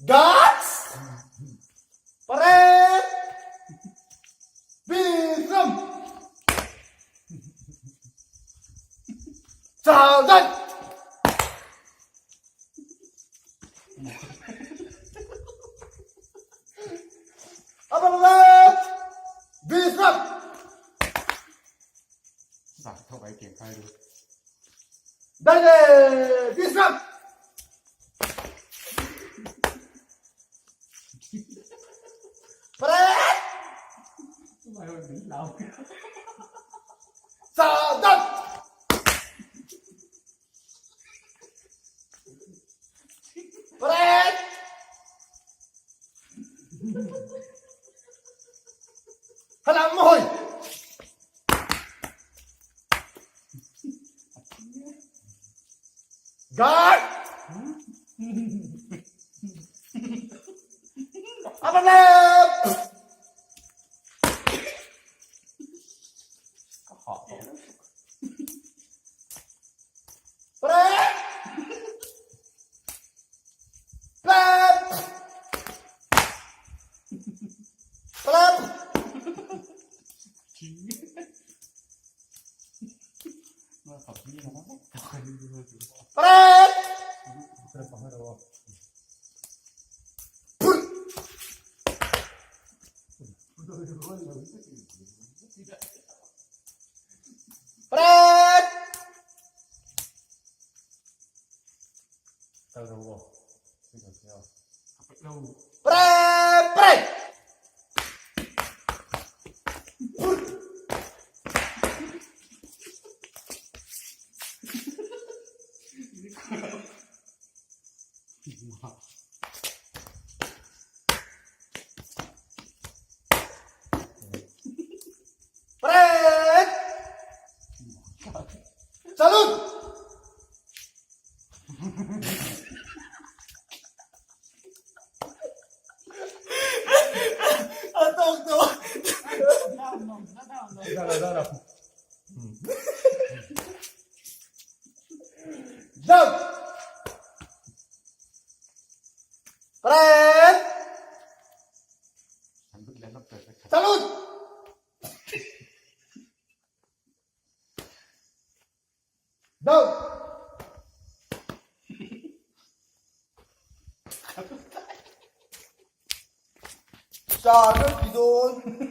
Guards! Parade! Bithram! Chào dân! Bithram! Dale! Bithram! Parade! Chào dân! Parade! Halam mawi! Guard! Up and left! Parade! Left! Left! Parade! Parade! Parade! Parade! Parade! Salute! A tawk tawh. Jump! Parade! Salute! Down! Sa kan ti dawn.